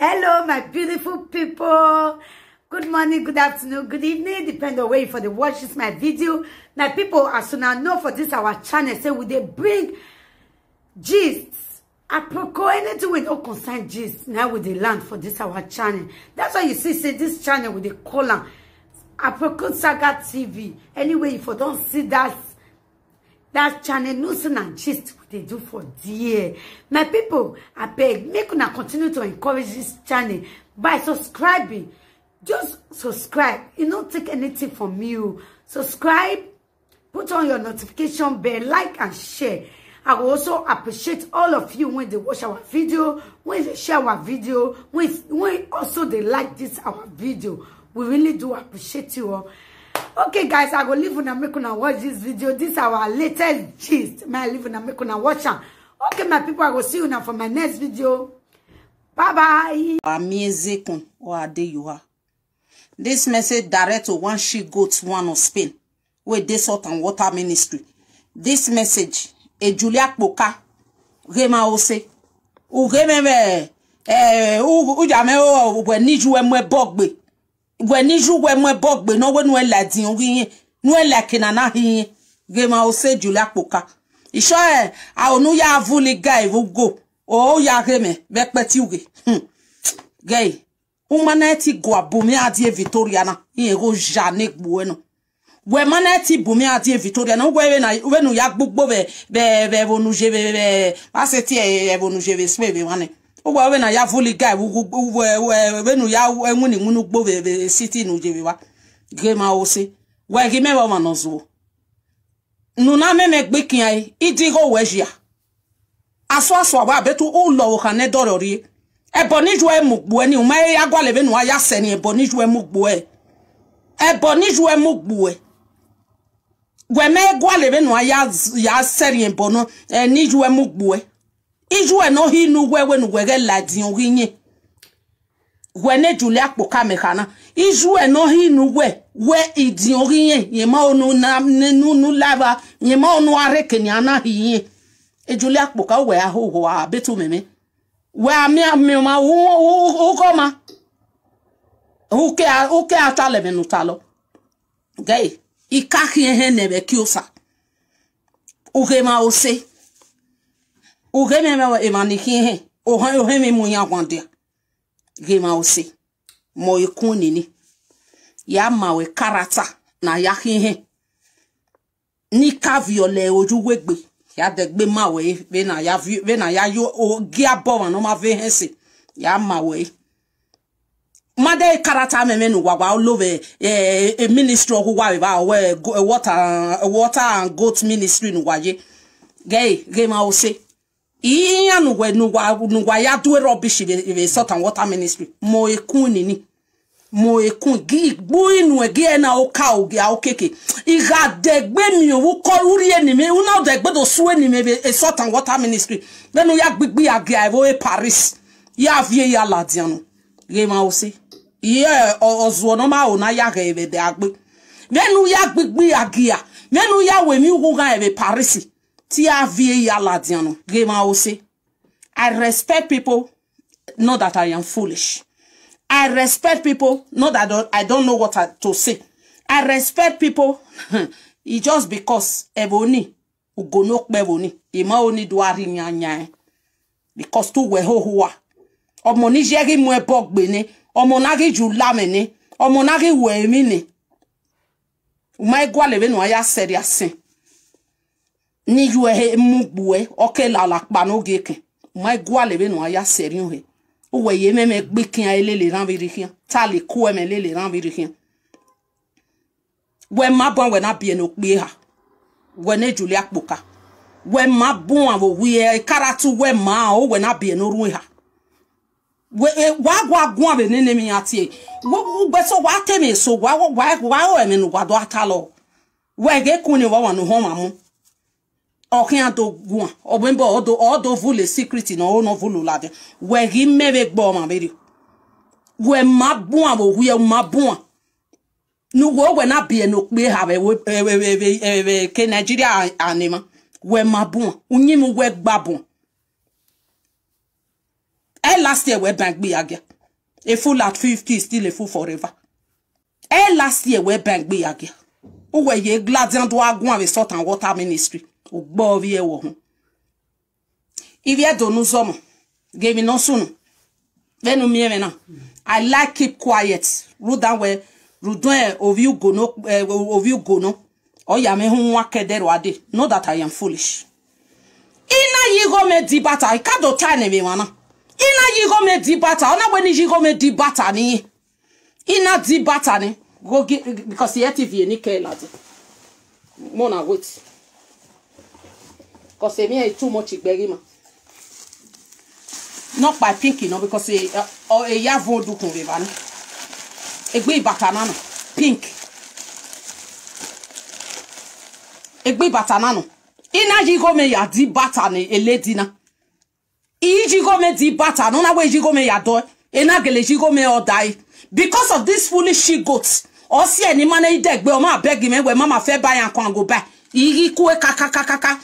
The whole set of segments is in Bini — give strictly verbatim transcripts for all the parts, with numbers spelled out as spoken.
Hello, my beautiful people. Good morning, good afternoon, good evening, depend on where you for dey watch this my video. My people, as una know for this our channel, say we dey bring gist, aproko, anything wey no concern gist, na we dey land for this our channel. That's why you see say this channel we dey call am Aproko Saga T V. Anyway, you for don see that that channel, no say na gist we dey do for there. My people, abeg, make una continue to encourage this channel by subscribing. Just subscribe. E no take anything from you. Subscribe, put on your notification bell, like and share. I will also appreciate all of you when they watch our video, when they share our video, when, when also they like this our video. We really do appreciate you all. Okay, guys, I go leave una, make una watch this video. This our latest gist. May I leave una, make una watch am. Okay, my people, I go see una for my next video. Bye bye. Amazekun or Adeyuha. This message direct to one she goat, one of Spain, wey dey Salt and Water Ministry. This message, e Julia Kpoka, ghe ma ose. U ghe mwẹ vbe, eh, u, u ya mwẹ o, wẹ ne iye uwẹ mu ẹbọ gbe. Wẹ ne iye uwẹ mu ẹbọ gbe, ne ọ wẹ ne uwẹ la ẹdiọn ghi yẹn, ne uwẹ la ẹke na na hi yẹn. Ghe ma ose Julia Kpoka. Isọ ẹ, a o nu ya vuli ga evbe ugo, o ya ghe mwẹ vbe ẹkpẹti ughe. Hmm. Ghe, u ma na ti gua bu mwẹ a die Victoria na, irẹn gho ya ne egbuẹ nọ. Wẹ ma na ti bu mwẹ a die Victoria na, wẹ vbene, vbene u ya gbugbo vbe, vbe, vbe ẹvbo ne u ye vbe, vbe, vbe, ma sẹ tie ẹvbo ne u ye vbe Spain vbe emwa nẹ. Uwẹ vbene a ya vuli ga, vbe, vbe, vbene u ya winna iwinna ugbo vbe, vbe city ne u ye vbe evba. Ghe ma ose. Wẹ ghi mẹ vbe ọmwa ne ọ zuo. Ne u na mẹmẹ gbe ikian ẹre, idigho wẹ zia. Asuasua wa betu u lọ vbe okhan ne ẹdọrriọ rrie. Ẹbọ ne iye uẹ mu gbuẹ ni, u ma ya gualọ vbene u a ya sẹrriẹ ẹbọ ne iye uẹ mu gbuẹ. Ẹbọ ne iye uẹ mu gbuẹ. Wẹ ma gualọ vbene u a ya, ya sẹrriẹ ẹbọ nọ, eh, ne iye uẹ mu gbuẹ. Iye uẹ ne ọ hi ne uwẹ wẹ ne uwẹ ghẹ la ẹdiọn ghi yẹn. Wẹ ne Julia Kpoka mẹ kha na. Iye uẹ ne ọ hi ne uwẹ, wẹ idiọn ghi yẹn, yẹn ma onu na, ne nu, nu lava, yẹn ma onu areke ni a na hi yẹn. E Julia Kpoka, wẹ a ho ho a betu mẹmẹ. Wẹ a miẹn, miẹn ọmwa u, u, u, ughọma. U ke a, u ke a talẹ ẹmwẹ ne u talọ. Ghe, I ka khian ehẹn nẹ vbe ẹki Osa. U ghe ma ose. U ghe mwẹ emwa ni khian ehẹn. Ohẹn, ohẹn mwẹ mu iran guan dia. Ghe ma ose. Mọ ekun nini. Ya ma wẹ karata na ya khian ehẹn. Ne I ka viọ lẹ oyu uwegbe, ya dẹgbe ma wẹ vbene a ya vi-, vbene a ya yo ogie abọ ọmwa ne ọ ma vbe hẹn ẹse, ya ma wẹ. Ma de karata mẹ, mẹ ne uwa wa lo vbe, eh, eh, ministry ọghe uwa vbe evba, wẹ go-, water, water and goat ministry ne uwa ye. Ghe, ghe ma ose. Iran ne uwẹ, ne uwa, ne uwa ya due rubbish vbe, vbe Salt and Water Ministry. Mo ekun nini. Mo ekun gi gbu inu ẹgie na oka ogia okeke. I gha dẹgbe miẹn ovbi ukọ urhi eni mwẹ, una dẹgbe do su eni mwẹ vbe Salt and Water Ministry. Vbene u ya gbigbi ya gia ẹvbo e Paris. Ya viẹ ya ladian nọ. Ghe ma ose. Iye ọ, ọ zuọ ne ọ ma ho na ya ghẹ vbe ẹdẹ agbe. Vbene u ya gbigbi ya gia. Vbene u ya wẹ emwi ughughan ẹvbo e Paris. Te a viẹ ya ladian nọ, ghe ma ose. I respect people, not that I am foolish. I respect people, not that I don't, I don't know what I, to say. I respect people, it's just because ẹvbo ni, ugo ne okpẹ ẹvbo ni, I ma oni do a rri yanyan. Because te uwẹ hoho ua. Ọmọ ne iye ghi mu ẹbọ gbe nẹ, ọmọ ne a ghi ye ulamwẹ nẹ, ọmọ ne a ghi ru emwi nẹ. U ma i gualọ vbene uwa ya sẹrriọ asẹn. Ne iye uẹ he mu gbe uẹ, ọ ke la ọlakpa ne ogiekẹn. U ma i gualọ vbene uwa ya sẹrriọ hẹ. Uwẹ ye mwẹ mwẹ gbe ikian lele eranmwẹ rhie khian. Tale ku ẹmwẹ lele eranmwẹ rhie khian. Wẹ ma buan wẹ na biẹ ne okpia eha. Wẹ ne Julia Kpoka. Wẹ ma buan vbe owiẹ, karatu wẹ ma, o wẹ na biẹ ne orhuẹn eha. Wẹ, e, wa, wa guan vbe nene emwi iran tie. Wẹ, ugbẹn eso wa te emwi eso, wa, wa, wa, wa ru ẹmwẹ ne uwa do a talọ. Wẹ ghe kun ni vbe ọmwa ne uhọnmwa mu. Ọ khian do guan, ọ vbe bọ, ọ do, ọ do vule secret ne ọ ho ne ọ vule ladian. Wẹ ghi mẹ vbe gbe ọmwa vberriọ. Wẹ ma buan vbe owiẹ, u ma buan. Ne uwẹ, uwẹ na biẹ ne okpia eha vbe, vbe, vbe, vbe, vbe, vbe ke Nigeria a, a ne emwa. Wẹ ma buan, uyinmwẹ uwẹ gba buan. Ẹ last year wẹ ban egbe ya gia. A fool at fifty is still a fool forever. Ẹ last year wẹ ban egbe ya gia. Uwẹ ye gladian do a guan vbe salt and water ministry. Ugbọ vbe ẹvbo họn. Ivbi Ẹdo ne u zọmọ, ghe emwi ne ọ sunu. Vbene u miẹn mwẹ na, I like keep quiet. Rhunmwuda wẹ, rhunmwuda ovbi ugo nọ, eh, ovbi ugo nọ, ọ ya mwẹ họn wan kẹdẹ rua dee. Know that I am foolish. I na ye igho mwẹ di bata, I ka do ta ne emwi emwa na. I na ye igho mwẹ di bata, ọ na wẹ ne I ye igho mwẹ di bata ne irẹn. I na di bata ni, go gi, because e ti viẹ ne I kẹ ladian. Mo na wait. Because emwi ẹre too much igbẹghi ma. Nọkpa pink nọ, because e, ọ, e ya vo dukun vbe evba ni. Egbe ibata na nọ, pink. Egbe ibata na nọ. I na ye igho mwẹ ya di bata ni, e lady na. I ye igho mwẹ di bata, ne ọ na wẹ I ye igho mwẹ ya dọe, e na gele ye igho mwẹ ọ dae. Because of this foolish she goat, ọ si ẹe ne ima nẹ idẹgbe, ọ ma beg mwẹ wẹ ma ma fẹ ba iran kọan go bae. I ghi kue kakakakaka.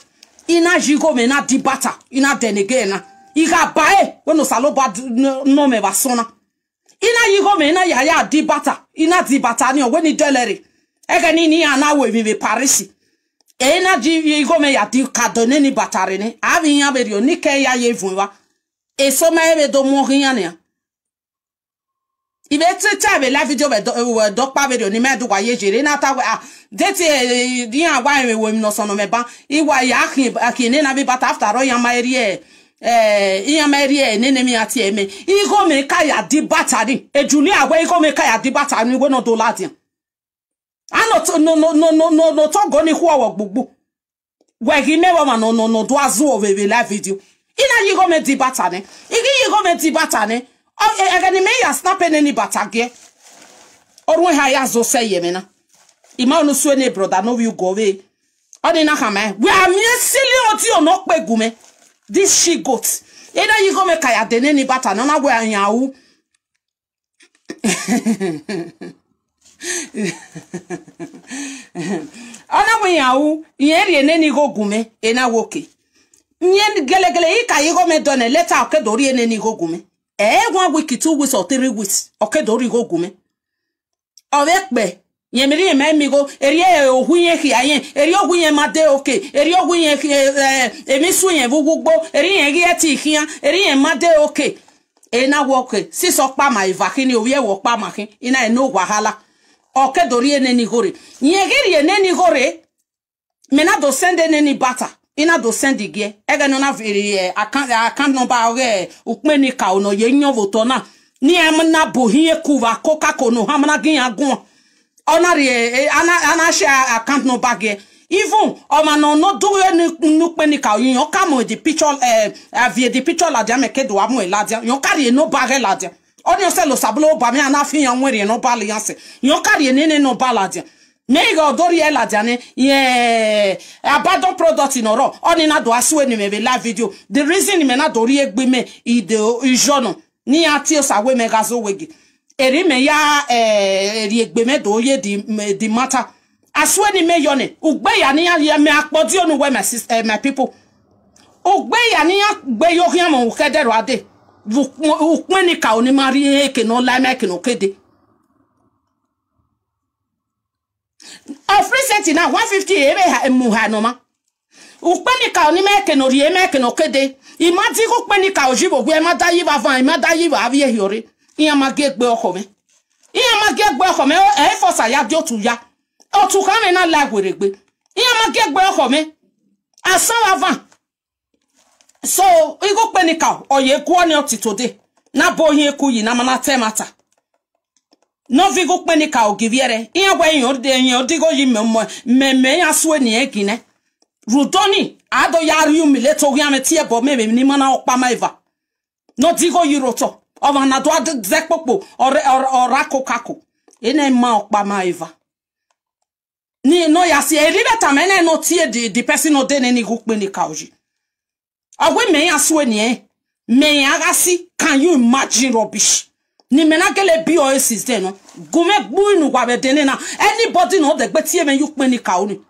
I na ye igho mwẹ na di bata, I na dẹ ne egbe na. I gha ba ẹre, wẹ ne Osanobua d-, n-, nọ mwẹ vbe asọn na. I na ye igho mwẹ, I na ya ya di bata, I na di bata ni, ọ wẹ ne I dẹlẹ rre. Ẹghẹ ni, ne iran na ru emwi vbe Paris. E na ye igho mwẹ ya di ka dọ nene bata rre nẹ, avbe iran vbe rriọ, ne I kẹ ya ye vuọn evba. Eso ma vbe do mu ọghe iran nian. I vbe te ta vbe live video vbe dọ-, vbe dọkpa vbe rriọ ne ima do wa ye yere, na ta wẹ, ah, de te, eh, iran wa emwi wo emwi ne ọ sọnnọ mwẹ ban, I wa ya khian, khian nene avbe bata, after all, iran ma rhie, eh, iran ma rhie nene emwi iran tie mẹ. Igho mwẹ ka ya di bata ni, e Julia wẹ igho mwẹ ka ya di bata ni, wẹ ne ọ do ladian. A nọ to, nọ, nọ, nọ, nọ, nọ, nọ to go ni khu ọvbọ gbugbu. Wẹ ghi mẹ vbe ọmwa nọ, nọ, nọ do a zuọ vbe, vbe live video. I na ye igho mwẹ di bata nẹ. I ghi ye igho mwẹ di bata nẹ. Ọ, e, ẹghẹ ne imẹ ya snap nene bata giẹ. Orhun eha ya zẹ osẹe ye mwẹ na. I ma unu sue ne brother ne ovbi ugo vbe. Ọnii na khama ẹn. Wẹ a miẹn sili odiọn ne ọ kpe gu mwẹ. This she goat. I na ye igho mwẹ ka ya dẹ nene bata nẹ, ọ na wẹ a yan ru. Ọ na wẹ iran ru, irẹn rhie nene igho gu mwẹ, e na wẹ okay. Irẹn gelegele, I ka ye igho mwẹ dọ nẹ, later ọ ke do rhie nene igho gu mwẹ. Ẹ, one week, two weeks or three weeks, ọ ke do rhie igho gu mwẹ. Ọ vbe kpẹ, irẹn ma rhie ma miẹn igho, erriọ ohu irẹn khia irẹn, erriọ ohu irẹn ma de okay, erriọ ohu irẹn khia, eh, emwi su irẹn vbe uwu ugbo, erriọ irẹn ghi ẹtin khian, erriọ irẹn ma de okay. E na wẹ okay, sisi ọkpa ma eva khin, ovbi ẹvbo ọkpa ma khin, I na eno wahala. Ọ ke do rhie nene igho rre. Irẹn ghi rhie nene igho rre, mẹ na do send nene bata, I na do send giẹ. Ẹghẹ ne ọ na viọ account, account number ọghe ukpẹn ni ka ono ye yọn vbe otọ na. Ne iran na bu ohiẹn ku vbe Coca-Cola ne ohan ma na gi iran guan. Ọ na rhie, eh, a na, a na share account number giẹ. Even ọmwa ne ọ nọ dughe ne, ne ukpẹn ni ka oyin, ọ ka mu the picture, eh, a viẹ the picture ladian, mẹ ke do a mu ẹn ladian. Irẹn ka rhie number ghẹ ladian. Ọnii ọ sẹlo Osanobua miẹn, a na fi iran wẹn rhie number ladian sẹ. Irẹn ka rhie nene number ladian. Mẹ ighẹ ọ do rhie ladian nẹ, irẹn abandon product ne ọ rrọọ, ọnii na do a sue ne imẹ vbe live video. The reason ne imẹ na do rhie egbe imẹ, I de iyọ nọ. Ne iran tie Osa wẹ mẹ gha zẹ oweghe. Erriọ mẹ ya, eh, rhie egbe mwẹ do ye the, the matter. A sue ne imẹ yọ nẹ, ugbeya ne iran rhie mẹ akpọ die onu wẹ, my sis-, eh, my people. Ugbeya ne iran gbe ye okhian mwẹ ukhẹdẹ rua dee. Vbe ukpọn-, ukpẹn ni ka oni ma rhie eke ne ọ la ima eke ne ọ ke dee. Of recent na, one fifty ẹ vbe ha, mu ha nọ ma. Ukpẹn ni ka oni ma eke ne ọ rhie ima eke ne ọ ke dee. I ma dighe ukpẹn ni ka oji vbe owiẹ, ma da yi vbe avan, I ma da yi vbe avbiẹ hiọrre. Iran ma gie egbe ọkhọ mwẹ. Iran ma gie egbe ọkhọ mwẹ, ẹ, ẹ i fọsa ya die otu ya. Otu khan mwẹ na la werriegbe. Iran ma gie egbe ọkhọ mwẹ. Asan vbe avan. So, igho ukpẹn ni ka, ọ ye guọ ni ọtitode. Na bo hin eku yi, na ma na ta ẹmwata. Ne ọ viọ igho ukpẹn ni ka ogiviẹrẹ, iran wẹ iran de, iran digho yi mẹ, mẹ, mẹ, mẹ iran sue ne irẹn ginẹ. Rhunmwuda ọnii, a do ya rhie umile to oghian mwẹ tie ẹbọ mẹ, mẹ ni ma na ọkpa ma eva. Ne ọ digho yi rre otọ, ọmwa na do a zẹ kpokpo, ọ rre, ọ rre, ọ rre akokako. Ena ima ọkpa ma eva. Ni ne ọ ya si, erriọ vbe tama ẹnẹ ne ọ tie the, the person ne ọ de nene igho ukpẹn ni ka oyi. Ọ wẹ mẹ iran sue ne irẹn, mẹ iran gha si, can you imagine rubbish? Ne imẹ na gele bi ọre since then nọ. Gu mwẹ gbu inu uwa vbe ẹdẹ nena. Anybody ne ọ dẹgbe tie mwẹ ye ukpẹn ni ka oni.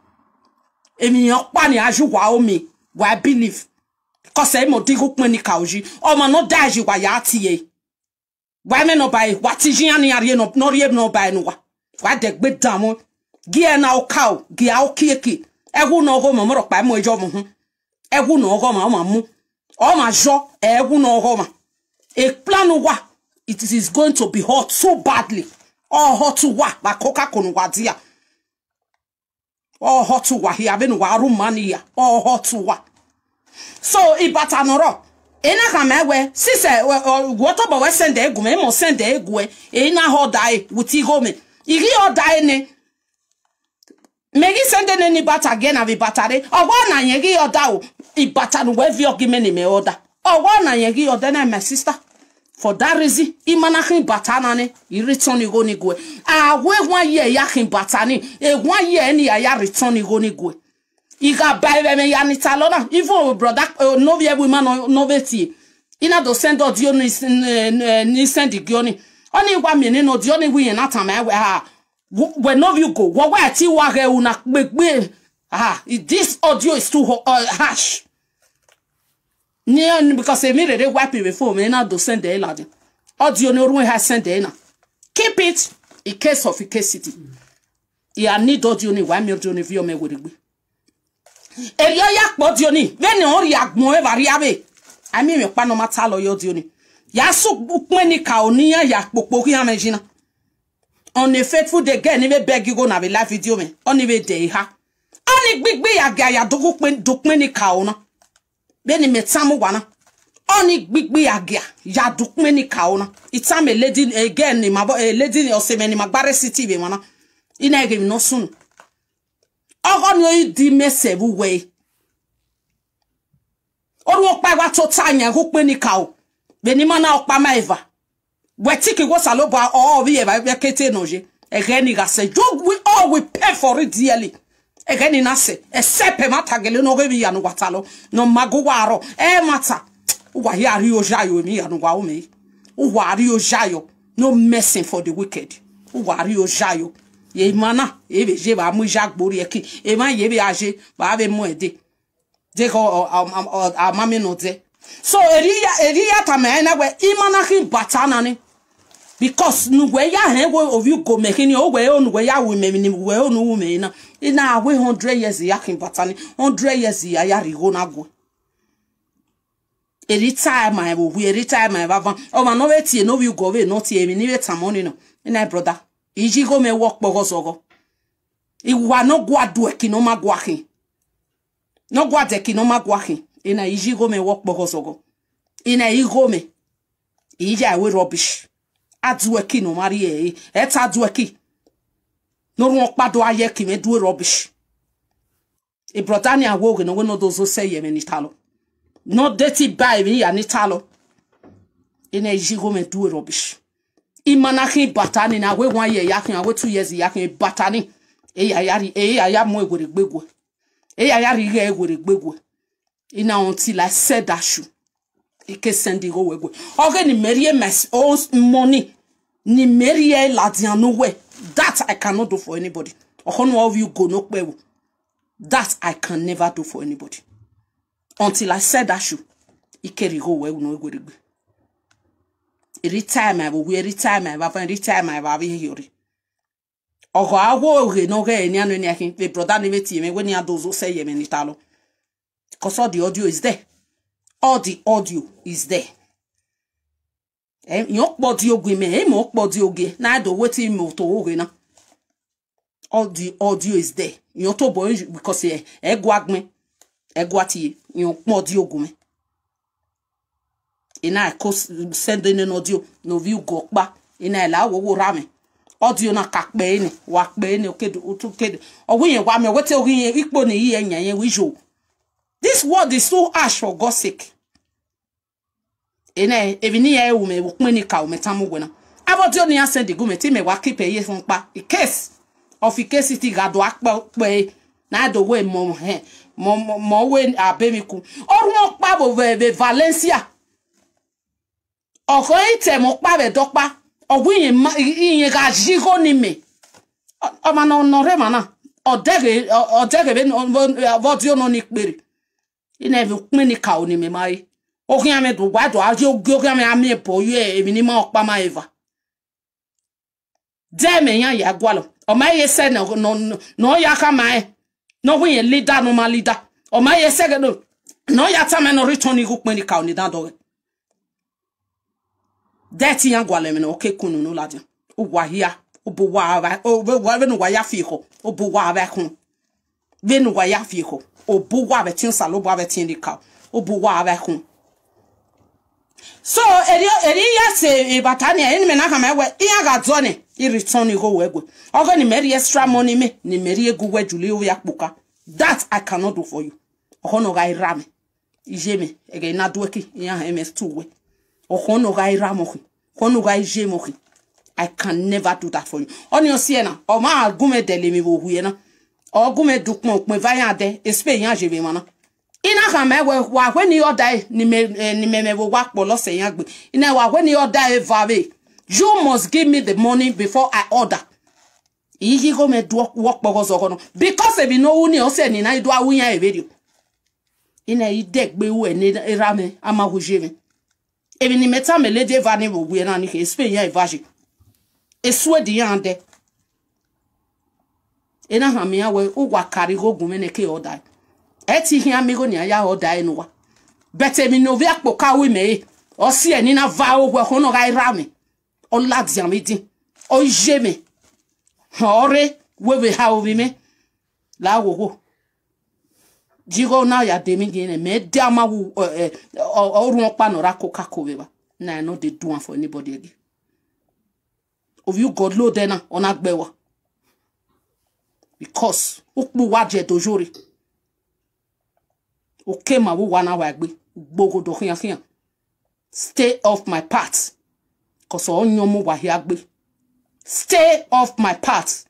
Emwi ọkpa ni a ju wa omi, wa believe. Cause ẹ i mẹ odighi ukpọn enikaro yi. Ọmwa ne ọ da yi wa ya tie. Wa mwẹ ne ọ ba ẹre, wa tie iran ne iran rhie nọ, ne ọ rhie ne ọ ba ẹre ne uwa. Wa dẹgbe danmwẹ. Gie ẹre na okaro, gie a okiekie. Ẹwu ne ọ ghọmwa, ọmọ rhọkpa mu ẹre yọ vbe uhunmwu. Ẹwu ne ọ ghọmwa, ọmwa mu. Ọmwa yọ, ẹwu ne ọ ghọmwa. Ekpla ne uwa, it is going to be hot so badly. Ọ hot uwa, vbe akokako ne uwa dia. Ọ hot uwa hia, vbene uwa rre uma ni hia, ọ hot uwa. So, ibata ne ọ rrọọ, ena khama wẹ, sisẹ, wẹ, ọ, wẹ tobọ wẹ send ẹre gu mwẹ, emọ send ẹre gu ẹ, ena hot da ẹre, with igho mwẹ. I ghi hot da ẹre nẹ, mẹ ghi send nene ibata gie na vbe ibata re, ọ wa na yẹn ghi hot da o, ibata ne uwẹ viọ gie mẹ ne mẹ hot da. Ọ wa na yẹn ghi hot da na, my sister. For that reason, I ma na khin ibata na nẹ, I return igho ni gu ẹ. A wẹ one year ya khin ibata ni, e one year ni ya ya return igho ni gu ẹ. I gha ba ẹmwẹ ya ni talọ na, even brother, eh, ne ovbi ẹvbo ima nọ, ne ọ vbe tie. I na do send audio ni, eh, ni send gie ọnii. Ọnii wa miẹn nene audio ni wẹ irẹn na tama wẹ, ah, wẹ, wẹ ne ovbi ugo, wẹ wa ẹtin wa ghẹ ru na kpegbe. Ah, this audio is too ho-, uh, harsh. Ni, because emwi rere wipe vbe phone mwẹ, I na do send ẹre ladian. Audio ne orhuẹn ha send ẹre na. Keep it in case of scarcity. I a need audio ni, wa miẹn audio ni viọ mẹ werriegbe. Erriọ ya kpọ audio ni, vbene ọ rhie agbọn evba rria vbe. A miẹn emwi ọkpa ne ọ ma talọ ye audio ni. Ya sẹ ukpọn enikaro ne iran ya kpokpo khian mwẹ yi na. On a faithful day, girl ni vbe beg igho na vbe live video mwẹ, ọnii vbe dẹ eha. Ọnii gbigbi ya gia ya dughe ukpọn, dukpọn enikaro na. Vbene mẹ tama uwa na, ọnii gbigbi ya gia ya dukpọn enikaro na. I tama lady, eh, girl ni ma, eh, lady ni, ọse mwẹ ni ma gba receipt vbe emwa na. I na ghe emwi ne ọ sunu. Ọghọ ni ọ i di mẹ sẹ vbe uwẹ. Orhuẹn ọkpa wa tota yan ghe ukpọn enikaro. Vbene ima na ọkpa ma eva. Wẹ tiki wẹ Osanobua ọ vbe evba vbe kete nọ ye. Ẹghẹ ni gha sẹ, you will all will pay for it dearly. Ẹghẹ ni na sẹ, except ẹmwata gele ne ọ ghe vbe iya ne uwa talọ, ne ọ ma gu uwa rrọọ, ẹmwata. Uwa hia rri ojayo emwi iya ne uwa ru mẹ. Uwa rri ojayo, no mercy for the wicked. Uwa rri ojayo. Ye ima na, e vbe ye vba mu iya gbe orhiẹki, emwa ye vbe a ye, vba vbe mu ẹdẹ. Deghẹ ọ, ọ, ọ, ọ, a ma miẹn ne ọ dẹ. So, erriọ, erriọ ya tama ẹre na wẹ, ima na khin ibata na ni. Because ne uwẹ ya hẹn wẹ ovbi ugo mẹ khin ni, ọ wẹ unu wẹ ya ru mẹ, ne uwẹ unu ru mẹ na. I na wẹ hundred years ya khin ibata ni, hundred years ya ya rhie igho na gu ẹ. Erriọ ta ma ẹvbo wẹ, erriọ ta ma ẹvbo avan. Ọmwa ne ọ vbe tie ne ovbi ugo vbe ne ọ tie emwi ne I vbe tama ọnii nọ. I na, brother, iye igho mwẹ wẹ ọkpọghọ zọghọ. I wa ne ọ gua duẹki ne ọ ma gua khin. Ne ọ gua duẹki ne ọ ma gua khin, ena iye igho mwẹ wẹ ọkpọghọ zọghọ. Ena igho mwẹ, I ya wẹ rubbish. A duẹki ne ọ ma rhie ẹre, ẹ ta duẹki. Ne orhuẹn ọkpa do a ye ẹki mwẹ du rubbish. E brother ni a wẹ oghe ne ọ wẹ ne ọ do zẹ osẹe ye ẹmwẹ ni talọ. Ne ọ de te ba emwi ya ni talọ. Ena iye igho mwẹ du rubbish. Ima na khin ibata ni, na wẹ one year ya khin, a wẹ two years ya khin, ibata ni. E ya ya rri, e ya ya mu ewerriegbe gu ẹ. E ya ya rri ighe ewerriegbe gu ẹ. I na until I sell that shoe. I ke send igho wẹ gu ẹ. Ọghe ne imẹ rhie my s-, own money, ne imẹ rhie ladian ne uwẹ, that I cannot do for anybody. Ọkhọ ne ovbi ugo ne ọ kpẹ vbo. That I can never do for anybody. Until I sell that shoe, I ke rhie igho wẹ ne ewerriegbe. Erriọ ta ma ẹvbo wẹ, erriọ ta ma ẹvbo avan, erriọ ta ma ẹvbo avbe hiọrre. Ọghọ a wẹ oghe ne ọ ghẹ nian nọ enian khin, vbe brother ni vbe tie mwẹ, wẹ ne iran do zẹ osẹe ye ẹmwẹ ni talọ. Because all the audio is there. All the audio is there. Eh, irẹn ọkpọ di ogie mẹ, imẹ ọkpọ di ogie, na do wẹ te imẹ otọ oghe na. All the audio is there. Irẹn tobọ, because ẹ, ẹ gua gbẹn, ẹ gua tie, irẹn ọkpọ di ogie mẹ. Ena ko s-, send nene audio, ne ovbi ugo ọkpa, ena la wo wo rra mwẹ. Audio na ka kpẹ nẹ, wa kpẹ nẹ, okedo, otu kedo. Ọ wẹ irẹn wa mẹ, wẹ te ọ ghi irẹn ikpo ni ye ẹyan irẹn wẹ yo. This world is too harsh for God's sake. Ena, emwi ne iran ru mẹ, vbe ukpọn enikaro mẹ tama uwẹ na. Avbe audio ne iran send gu mẹ, te imẹ wa keep ẹre ye fun kpa. In case of scarcity gha do akpọ kpẹ, na do wẹ mọ hẹ, mọ, mọ, mọ wẹ abe emwi ku. Orhuẹn ọkpa vbe, vbe, vbe Valencia. Ọ khọ i te ẹmwẹ ọkpa vbe ẹdẹ ọkpa. Ọ wẹ irẹn ma, irẹn gha yi igho ni mẹ. Ọ, ọmwa nọ, nọ rre emwa na. Ọ dẹghe, ọ, ọ dẹghe vbe, vbe, vbe audio nọ ni kpere. Ina vbe ukpin ni ka oni mẹ ma re. Okhian mwẹ do wa do a ye ogie okhian mwẹ a miẹn bọ ye emwi ni ma ọkpa ma eva. Dẹ mẹ iran ya gualọ. Ọ ma ye sẹ nọ, nọ, nọ, nọ ya khama ẹn. Nọ wẹ irẹn leader, nọ ma leader. Ọ ma ye sẹ ghe nọ, nọ ya tama ẹn nọ return igho ukpin ni ka oni dan dọghẹ. Dẹ te iran gualọ ẹmwẹ ne ọ ke kun unu ladian. Uwa hia, obọ uwa vbe, vbene uwa ya fi ekhọ, obọ uwa vbe khun. Vbene uwa ya fi ekhọ, obọ uwa vbe etiẹn Osanobua vbe etiẹn ni ka, obọ uwa vbe khun. So, eri, eri ya se ebata ni, eni mẹ na khama wẹ, iran gha dọ nẹ, I return igho wẹ gue. Ọghe ni mẹ rhie extra money mẹ, ni mẹ rhie gu wẹ Julie ovbi akpoka. That I cannot do for you. Ọkhọ nọ gha ra mẹ. Iye mẹ, ẹghẹ na duẹ ke, iran hẹ mẹ stu wẹ. Ọkhọ nọ gha ra mọ khin, ọkhọ nọ gha ye mọ khin. I can never do that for you. Ọni ọ siẹ na, ọ ma gu mẹ dẹle emwi vbe owiẹ na. Ọ gu mẹ dukpọn ukpọn eva iran dẹ, espe iran ye vbe emwa na. I na khama wẹ, wa wẹ ne I order ẹre, ne imẹ, eh, ne imẹ mwẹ vbe owa kpọlọ sẹ iran gbe. I na wa wẹ ne I order ẹre eva vbe. You must give me the money before I order. I ghi igho mwẹ do wọ kpọghọ zọghọ nọ. Because emwi ne ọ ru ni, ọ sẹ ne I na do ru iran vberriọ. I na i dẹgbe ruẹ ne erha mwẹ, a ma hu ye mwẹ. Emwi ne imẹ tama lady eva ni vbe owiẹ na ni khin, espe iran eva ye. Esuẹdi iran dẹ. Ena hama iran wẹ, uwa kare igho gu mwẹ nẹ ke order ẹre. Ẹ te khian miẹn igho ne iran ya order ẹre ne uwa. But emwi ne ovbi akpoka ru imẹ re, ọ siẹ ne I na va aro wẹ ọkhọ nọ gha ra mwẹ. Ọ ladian mwẹ idin, ọ ye mwẹ, ọ rre wẹ vbe ha ovbi mwẹ. La wo wo. Jigho na ya de emwi gie nẹ, mẹ de ama wu, eh, eh, ọ, ọ, orhuọn ọkpa ne ọ ra koko ako vbe evba. Na I no dey do am for anybody again. Ovbi ugọ lo odẹ na, ọ na gbe wa. Because ukpu wa je do yore. Oke ma vbe uwa na wa egbe, ugbogodo khian khian. Stay off my path. 'Cause ọ yọn mu uwa hia gbe. Stay off my path.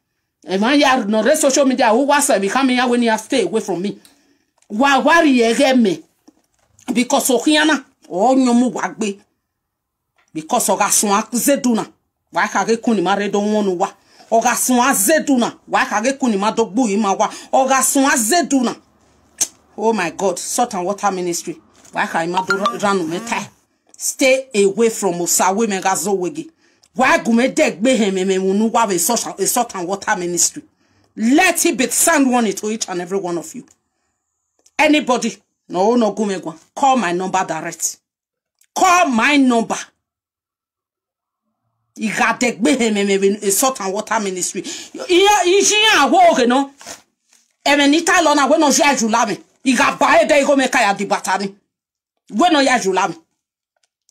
Emwa ya nọ rre social media, u wa sẹ vbe khama iran wẹ ne iran stay away from me. Wa wa rhie ẹghẹ mẹ. Because okhian na, ọ yọn mu uwa gbe. Because ọ gha suẹn azedu na, wa kha ghe kun ne ima rre do wọn ne uwa. Ọ gha suẹn azedu na, wa kha ghe kun ne ima do gbe ima wa. Ọ gha suẹn azedu na. Oh my God, Salt and Water Ministry. Wa kha ima do ra-, ranu mẹ tae. Stay away from Osa wẹ mẹ gha zẹ owege. Wa gu mwẹ dẹgbe hẹn mẹ, mẹ unu wa vbe Salt and, Salt and Water Ministry. Let it be sound warning to each and every one of you. Anybody, no, no, gu mwẹ guan. Call my number direct. Call my number. I gha dẹgbe hẹn mẹ, mẹ vbe Salt and Water Ministry. Iye, iye iran wo ghe nọ. Ẹmwẹ ne I ta lọ na, wẹ ne ọ ya ju la mwẹ. I gha ba ẹdẹ igho mwẹ ka ya di bata ni. Wẹ ne ọ ya ju la mwẹ.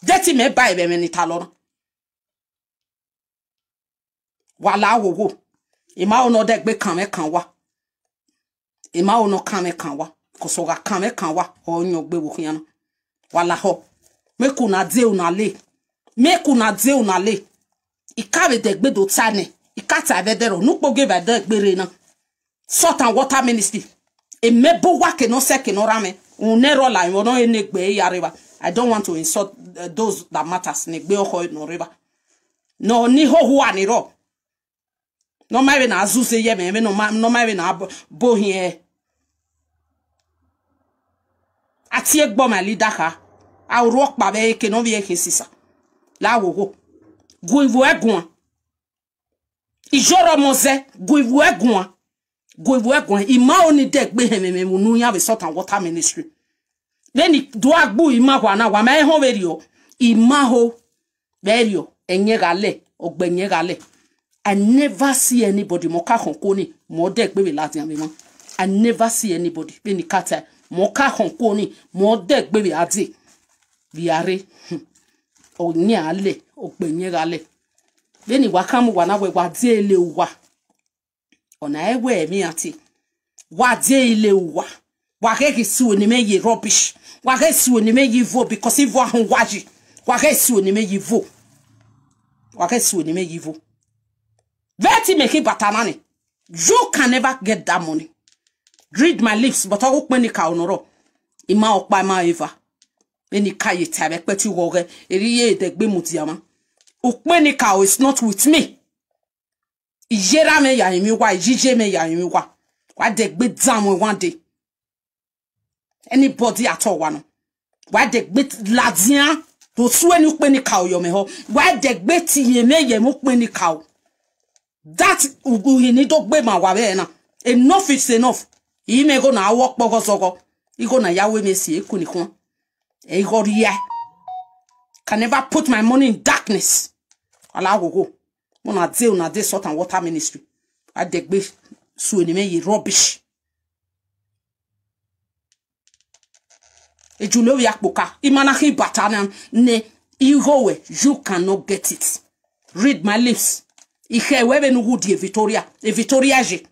De te imẹ ba ẹmwẹ ne I ta lọ na. Wa la wo wo. I ma ho ne ọ dẹgbe kan mwẹ kan wa. I ma ho ne ọ kan mwẹ kan wa. 'Cause ọ gha kan mwẹ kan wa, ọ yọn gbe vbe okhian na. Wa lahọ. Make una de una le. Make una de una le. I ka vbe dẹgbe do ta nẹ. I ka ta vbe ẹdẹrọ. Ne ukpo gie vbe dẹgbe rre na. Salt and Water Ministry. Emẹ bu wa ke nọ sẹ ke nọ ra mwẹ. Unẹ rọ la emwi nọ ne egbe ya rre evba. I don't want to insult, uh, those that matters. Ne egbe ọkhọ nọ rre evba. Nọ ni hoho a ni rọ. Ne ọ ma vbe na zuze ye mwẹ, vbe ne ọ ma, ne ọ ma vbe na bo, bo hiẹn. A tie egbe ma leader kha. A ru ọkpa vbe eke ne ọ vbe khin sisa. La wo wo. Gu ivbi ẹguan. Iyore ọmọ zẹ, gu ivbi ẹguan. Gu ivbi ẹguan. I ma ho ne I dẹgbe hẹn mwẹ, mwẹ unu iran vbe Salt and Water Ministry. Vbene I do gbu ima khua na, wa ma ehọn vberriọ. I ma ho vberriọ, ẹyẹn gha lẹ, ọgbẹyẹn gha lẹ. I never see anybody mẹ ọ ka khọn ko ni, mẹ ọ dẹgbe vbe ladian vbe emwa. I never see anybody, vbene I ka tae, mẹ ọ ka khọn ko ni, mẹ ọ dẹgbe vbe a dee. Vbe a rre, hmm. Ọyẹn a lẹ, ọgbẹyẹn gha lẹ. Vbene I wa khama uwa na wẹ wa die le uwa. Ọna ẹ wẹ emwi iran tie. Wa die le uwa. Wa ghẹ ghi sue ne imẹ ye rubbish. Wa ghẹ sue ne imẹ ye ivo because ivo ahọn wa yi. Wa ghẹ sue ne imẹ ye ivo. Wa ghẹ sue ne imẹ ye ivo. Vbe te imẹ khin bata na ni. You can never get that money. Read my lips, but ọghe ukpẹn ni ka ọnọrọ. Ima ọkpa ima eva. Eni ka ye ta vbe ẹkpẹti ughọghẹ. Eri ye dẹgbe mudia mwa. Ukpẹn ni ka is not with me. Iyerha mwẹ ya rinmwian uwa, iyiye mwẹ ya rinmwian uwa. Wa dẹgbe danmwẹ one day. Anybody at all wa nọ. Wa dẹ gbe ladian do sue ne ukpẹn ni ka oyọ mẹ họ. Wa dẹ gbe tie mwẹ ye mu ukpẹn ni ka o. That uhi ni do gbe ma wa vbe na. Enough is enough. I mẹ igho na wọ kpọghọ zọghọ. Igho na ya wẹ mẹ si eku ni khuan. Igho ria. Can never put my money in darkness. Ala ghogho. Una dey, una dey salt and water ministry. Wa dẹ gbe sue ne mẹ ye rubbish. Ejule ovbi akpoka, ima na khin bata na ne igho wẹ, you cannot get it. Read my lips. I khẹ wẹ vbene u ghẹ die Victoria. E Victoria ye.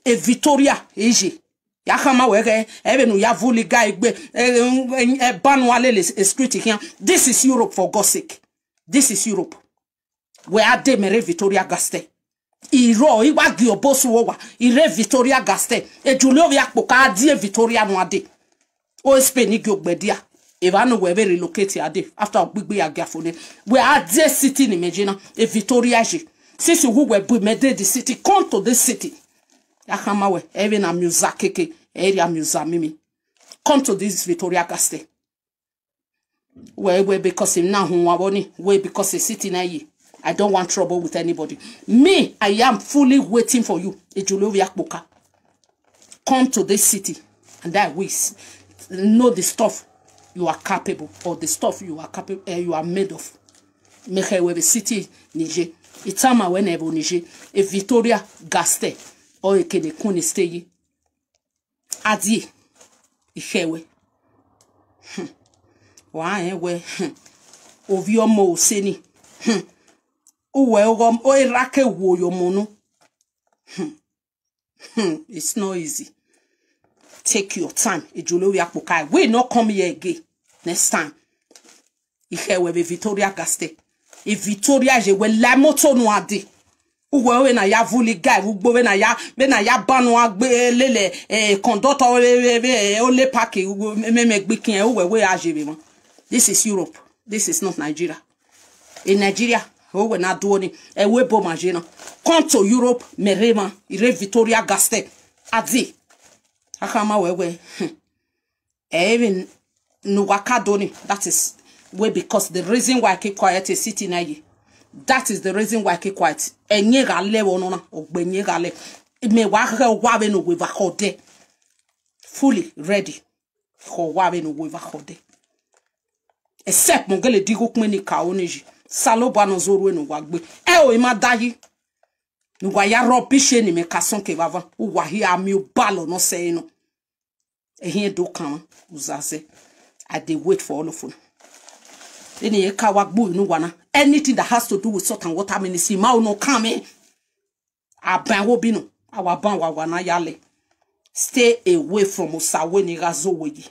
E Victoria ye. Ya khama wẹ ghẹ, ẹ vbene u ya vuli ga egbe, ẹ, ẹ, ẹ, ban ua lele street khian. This is Europe, for God's sake. This is Europe. Wẹ a de mẹ rre Victoria Gasteiz. I rrọọ, I wa gie obọ sẹ uwa, I rre Victoria Gasteiz. Ejule ovbi akpoka a die Victoria nọ a de. O Spain ni gie ogbẹdia. Evba ne uwẹ vbe relocate a de. After ogbigbi ya gia fo nẹ. Wẹ a die city ne imẹ ye na. E Victoria ye. Since uwẹ bu mẹ de the city, come to this city. Ya khama wẹ, ẹ vbe na miuza keke, ẹ rhia miuza mimi. Come to this Victoria Gasteiz. Wẹ, wẹ, because him na hun wa vbọ ni, wẹ, because the city na ye. I don't want trouble with anybody. Me, I am fully waiting for you. Ejule ovbi akpoka. Come to this city, and I will s-, know the stuff you are capable, or the stuff you are capable, uh, you are made of. Mẹ khẹ wẹ vbe city ni ye. Itama wẹ ne ẹvbo ni ye. E Victoria Gasteiz. Or e kene kun ni stay ye. A die, I khẹ wẹ. Hmm. Wa rẹn wẹ, hmm, ovbi ọmọ ose ni. Hmm. Uwẹ ọghọ, o ra ke wo yo munu. Hmm. Hmm. It's not easy. Take your time. Ejule ovbi akpoka. We not come here again next time. I khẹ wẹ vbe Victoria Gasteiz. E Victoria ye wẹ la moto nu a de. Uwẹ vbe na ya vuli ga vbe ugbo, vbe na ya, vbe na ya ban ua gbe lele, eh, conductor vbe, vbe, vbe, eh, ole park, uwẹ mẹ, mẹ gbe ikiẹn, uwẹ wẹ a ye vbe mwa. This is Europe. This is not Nigeria. In Nigeria, uwẹ na do ni, ẹ wẹ ebo ma ye na. Come to Europe, mẹ rre mwa, I rre Victoria Gasteiz. A die. A khama wẹ wẹ. Hmm. Ẹ vbe ne uwa ka do ni, that is way because the reason why I keep quiet is city na ye. That is the reason why I keep quiet. Ẹyẹn gha lẹ vbe ọnọ na, ọgbẹyẹn gha lẹ. Mẹ wa ghẹ owa vbene uwẹ va khọdẹ. Fully ready. Khọ owa vbene uwẹ va khọdẹ. Except mọ gele digho ukpẹn ni ka oni yi. Osanobua ne ọ zẹ orhu ne uwa gbe. Ẹ o, ima dayi. Ne uwa ya rubbish ni mẹ ka sọn ke vbavban. Uwa hia miẹn obalọ ne ọ sẹ ẹre nọ. Ehiẹn do kanmwa, uzazẹ. I dey wait for all of una. Eni ye ka wa gbu inu wa na. Anything that has to do with salt and water ministry, ma unu kan mẹ. Aban wo binu, a wa ban wa wa na ya lẹ. Stay away from Osawe ni gha zo wẹ yi.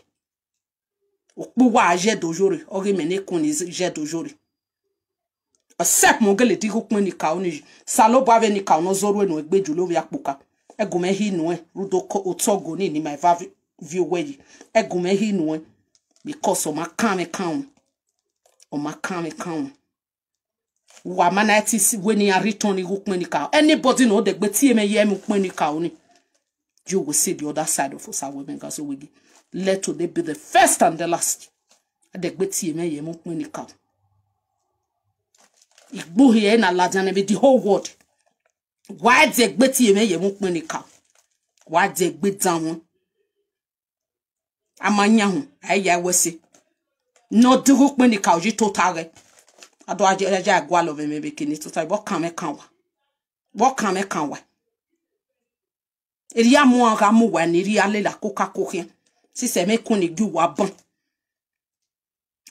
Okpu wa ye do yore, ọ ghi mẹ ne kun ni ye do yore. Except mọ gele digho ukpẹn ni ka oni yi. Osanobua vbe ni ka nọ zẹ orhu ne egbe Ejule ovbi akpoka. Ẹgu mwẹ hi nuẹn, rhunmwuda otọ go ni ne ima eva vi, vi owẹ yi. Ẹgu mwẹ hi nuẹn. Because ọ ma kan mwẹ kan wọn. Ọ ma kan mwẹ kan wọn. Wa ma na ti si wẹ ne iran return igho ukpẹn ni ka. Anybody ne ọ dẹgbe tie mwẹ ye mu ukpẹn ni ka oni. You will see the other side of Osawe mẹ gha zo wẹ yi. Let today be the first and the last. A dẹgbe tie mwẹ ye mu ukpẹn ni ka. Igbo hia na ladian vbe the whole world. Wa dẹgbe tie mwẹ ye mu ukpẹn ni ka. Wa dẹgbe dan wọn. A ma yan họn, a i ya wẹ ẹse. Ne ọ digho ukpẹn ni ka, ọ yi tota ghẹ. A do a ya, ya gualọ vbe mẹ vbe kene tota, vbe ọ kan mwẹ kan wa. Vbe ọ kan mwẹ kan wa. Erriọ a mu gha mu uwa ne erriọ a lele akokako khian. Sisẹ mwẹ kun ni gie uwa ban.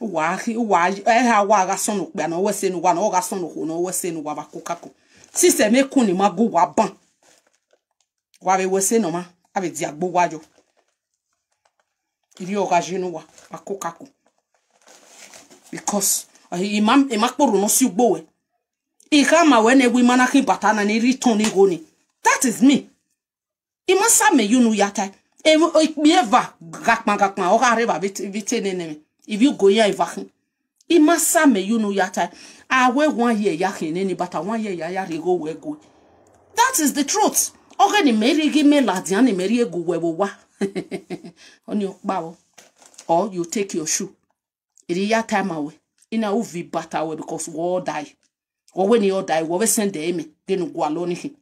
Uwa ghi, uwa, ẹ ha wa gha sọn ne okpia ne ọ wẹ ẹse ne uwa, ne ọ gha sọn ne okhuo ne ọ wẹ ẹse ne uwa vbe akokako. Sisẹ mwẹ kun ni ma gu uwa ban. Wa vbe wẹ ẹse ne ọ ma, a vbe dia gbe uwa yọ. Erriọ ọ gha ye ne uwa vbe akokako. Because, eh, ima, ima kporhu ne ọ si ugbo wẹ. I khama wẹ ne ẹwu ima na khin bata na ne I rhie itọn ni gho ni. That is me. I ma sa mẹ ye unu ya tae. E, ikpia eva ghakpan ghakpan, ọ gha rre evba vbe te, vbe te nene mwẹ. Ivbi ugo iran eva khin. I ma sa mẹ ye unu ya tae. A wẹ one year ya khin nene, but one year ya ya rhie igho wẹ gue. That is the truth. Ọghe ne imẹ rhie ighe imẹ ladian, ne imẹ rhie gu wẹ vbe owa. Ọni ọkpa vbọ. Or you take your shoe. Eri ya time awẹ. Ina u vi bata wẹ because wọ ọdae. Wọ wẹ ne I ọdae, wọ vbe send ẹre mẹ, ghe ne u gualọ ni khin.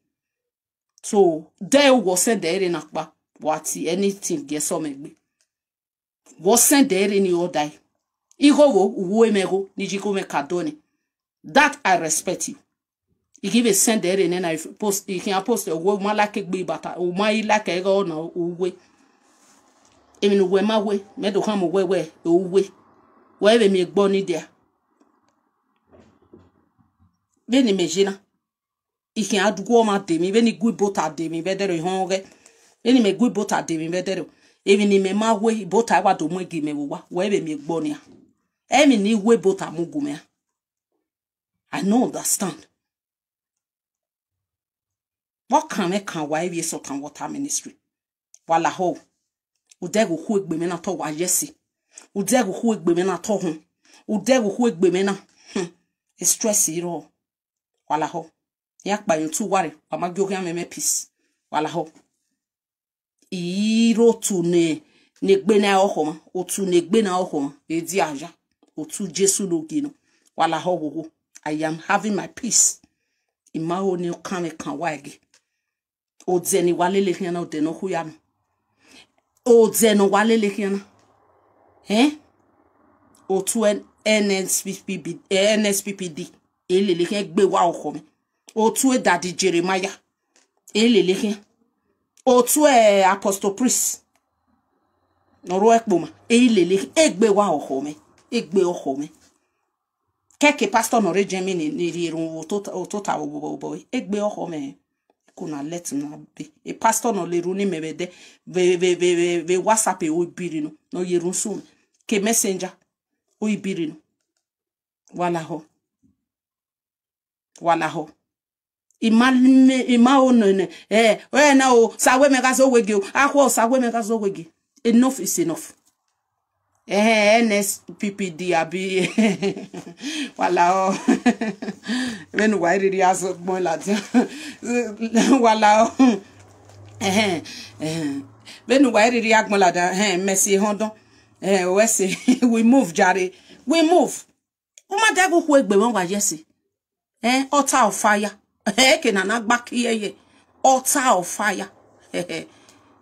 So, de wọ send ẹre na kpa, wa ti anything gie sọ mẹ gbe. Wọ send ẹre ni ọdae. Igho vbo, u ru emẹ igho, ni ji igho mwẹ ka do ni. That I respect you. I ghi vbe send ẹre nẹ na, if post, I khian post, uwe, u ma like egbe bata, u ma i like ẹghẹ ọna, uwe. Emwi ne uwẹ ma we, mẹ do khama uwẹ wẹ, uwe. Wẹ vbe miẹn egbe ọni dia. Vbene imẹ ye na, I khian gu ọmwa de emwi, vbene I gu ibota de emwi vbe ẹdẹrriọ, I họn ọghẹ. Vbene imẹ gu ibota de emwi vbe ẹdẹrriọ, emwi ne imẹ ma we, ibota wa do mu ẹgi mẹ vbe owa, wẹ vbe miẹn egbe ọnia. Emwi ne I we ibota mu gu mẹ a. I no understand. Vbe ọkan mwẹ kan wa ivbi Salt and Water Ministry. Wa lahọ. Udẹ ghe okhuo egbe mwẹ na tọ wa yẹ ẹse. Udẹ ghe okhuo egbe mwẹ na tọ họn. Udẹ ghe okhuo egbe mwẹ na. Hmm. Stress i rrọọ. Wa lahọ. Iran kpa emwi otu uwa rre, wa ma gie oghian mwẹ mwẹ peace. Wa lahọ. I rre otu ne, ne egbe na ọkhọ mwa, otu ne egbe na ọkhọ mwa, vbe dia ya, otu Jesu ne ogie nọ, wa lahọ ghogho. I am having my peace. I ma ho ne ọkan mwẹ kan wa ẹge. Odẹ ne wa lele khian na, odẹ ne ọ khu ya nọ. Odẹ ne wa lele khian na. Eh? Otu N S P P B, eh, N S P P D. E lele khian egbe wa ọkhọ mwẹ. Otu Daddy Jeremiah. E lele khian. Otu, eh, Apostle Prince. Ne ọ rre ẹkpo ma. E lele khian. Egbe wa ọkhọ mwẹ. Egbe ọkhọ mwẹ. Kẹke pastor ne ọ rre Germany ni, ni rhie erhunmwu otota, otota vbe obọ, obọ, obọ. Egbe ọkhọ mwẹ. Could not let him be. A pastor ne ọ la erhunmwu ni mẹ vbe ẹdẹ, vbe, vbe, vbe, vbe, vbe WhatsApp, ọ i biri nọ, ne ọ ye erhunmwu sunu. Ke messenger, ọ i biri nọ. Wa lahọ. Wa lahọ. I ma, I ma ho nene. Eh, eh, na o, sa wẹ mẹ gha zẹ owe gie o. Akhuẹ o, sa wẹ mẹ gha zẹ owe gie. Enough is enough. Eh, N S P P D abi. Wa lahọ. Vbene uwa i rhirhi a zẹ agbọn ladian. Wa lahọ. Eh, eh. Vbene uwa i rhirhi agbọn ladian. Eh, Mercy Ehọndọn. Eh, wẹ sẹ, we move jare. We move. U ma dẹghe okhuo egbe mwẹ wa yẹ ẹse. Eh, altar of fire. Eh, eke na na gba kie ye. Altar of fire.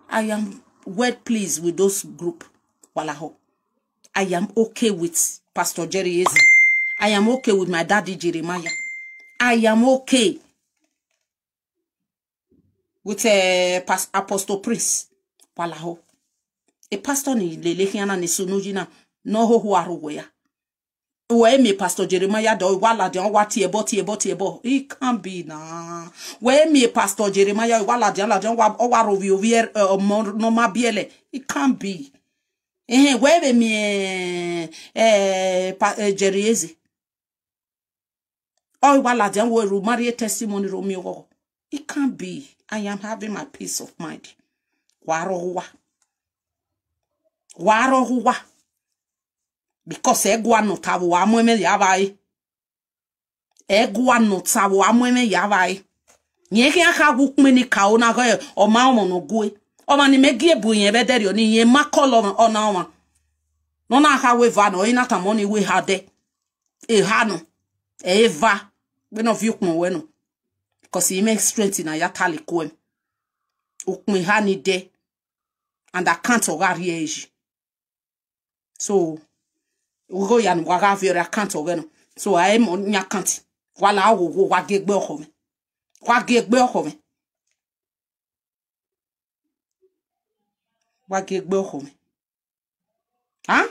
I am well pleased with those group. Wa lahọ. I am okay with Pastor Jerry Eze. I am okay with my daddy Jeremiah. I am okay with, eh, Pas-, Apostle Prince. Wa lahọ. A pastor ni lele khian na ni sunu yi na, ne ọ hoho aro wẹ ya. Wẹ miẹn Pastor Jeremiah dọ, wa ladian, wa tie ẹbọ, tie ẹbọ, tie ẹbọ. It can't be na. Wẹ miẹn Pastor Jeremiah, wa ladian, ladian, wa, ọ wa rhovie ovbi ẹ, eh, ọmọ ne ọ ma biẹlẹ. It can't be. Ehẹn, wẹ vbe miẹn, eh, pa, eh, Jerry Eze. Ọ wa ladian, wo ru ma rhie testimony ro miẹn oghọghọ. It can't be. I am having my peace of mind. Wa rọ uwa. Wa rọ uwa. Because ẹgua nọ ta vbe uwa mu ẹmwẹ ya vba re. Ẹgua nọ ta vbe uwa mu ẹmwẹ ya vba re. Rẹn khian kha wu ukpin ni ka ona ghe ọma ọmọ ne ọ gue. Ọmwa ni mẹ gie bu irẹn vbe ẹdẹrriọ ni, irẹn ma kọlọ ọna ọmwa. Ne ọ na kha wẹ eva nọ, ọ i na tama ọni wẹ eha dẹ. Eha nọ, ẹ i eva, vbene ọ viọ ukpọn ruẹ nọ. Because imẹ strength na ya tale kuẹ. Ukpọn eha ni dẹ, and account ọ gha rhie ẹre yi. So, igho ya ne wa gha viọ re account ọghẹ nọ. So, a i mọ yan account. Wa la oghogho, wa gie egbe ọkhọ mwẹ. Wa gie egbe ọkhọ mwẹ. Wa gie egbe ọkhọ mwẹ. Ha?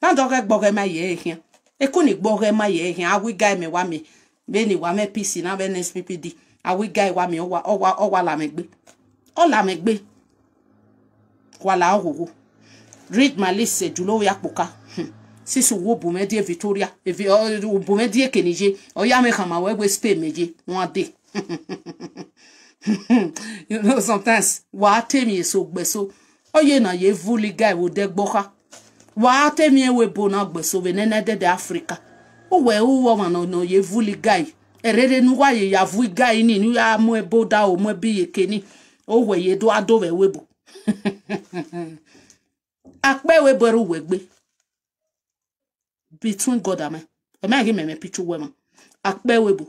Na dọghẹ gbe ọghẹ ma ye ẹre khian. Eku ni gbe ọghẹ ma ye ẹre khian. A wi guy mẹ wa miẹn. Vbene wa mwẹ P C na vbe N S P P D. A wi guy wa miẹn, ọ wa, ọ wa, ọ wa la mwẹ egbe. Ọ la mwẹ egbe. Wa la oghogho. Read my lips, eh, Julo ya kpoka. Hmm. Since wo bu mwẹ die Victoria, evi, ọ, wo bu mwẹ die keniye. Ọ ya mwẹ khama wẹ, wẹ Spain mẹ ye. One day. You know, sometimes, wa te mi eso gbe so. Ọ ye na ye vuli guy wo de gbo kha. Wa te mi ewe bo na gbe so vbe nene dede Africa. Uwẹ u wọ ọmwa nọ, nọ ye vuli guy. Erere ne uwa ye ya vui guy ni, ne u ya mu ebo da o, mu ebi ye keni. Uwẹ ye do ado vbe ẹvbo ebo. Akpẹ ẹvbo ebo ẹre uwẹ gbe. Between God and me. Ẹ ma ghi mẹ mwẹ picture uwẹ mwa. Akpẹ ẹvbo ebo.